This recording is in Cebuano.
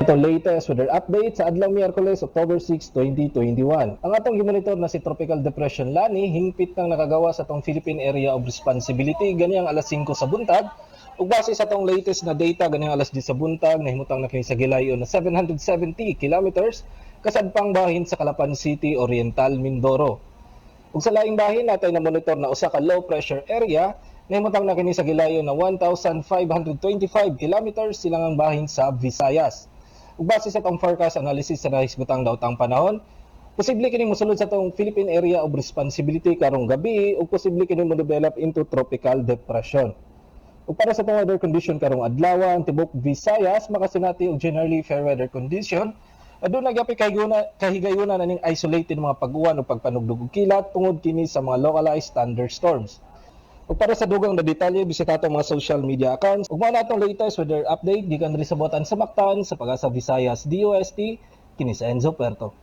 Ito latest weather update sa adlaw Miyerkules, October 6, 2021. Ang atong gimonitor na si Tropical Depression Lani hingpit nang nakagawa sa atong Philippine Area of Responsibility ganiyang alas 5 sa buntag. Ug base sa atong latest na data ganiyang alas 10 sa buntag, nahimutang na kini sa gilayon na 770 kilometers kasadpang bahin sa Calapan City, Oriental Mindoro. Ug sa laing bahin, natay na monitor na usa ka low pressure area, nahimutang na kini sa gilayon na 1,525 kilometers silangang bahin sa Visayas. Ug base sa atong forecast analysis sa nahisgutang daotang panahon, posible kini mosulod sa atong Philippine Area of Responsibility karong gabi ug posible kini mo develop into tropical depression. Ug para sa atong weather condition karong adlaw, ang tibok Visayas makasinati og generally fair weather condition. Aduna gyapon kahigayunan aning isolated mga pag-uwan o pagpanugdog og kilat tungod kini sa mga localized thunderstorms. Ug para sa dugang na detalye, bisita atong mga social media accounts. Ug mao na atong latest weather update gikan diri sa Botan sa Mactan sa Pag-asa Visayas DOST, kini sa Enzo Puerto.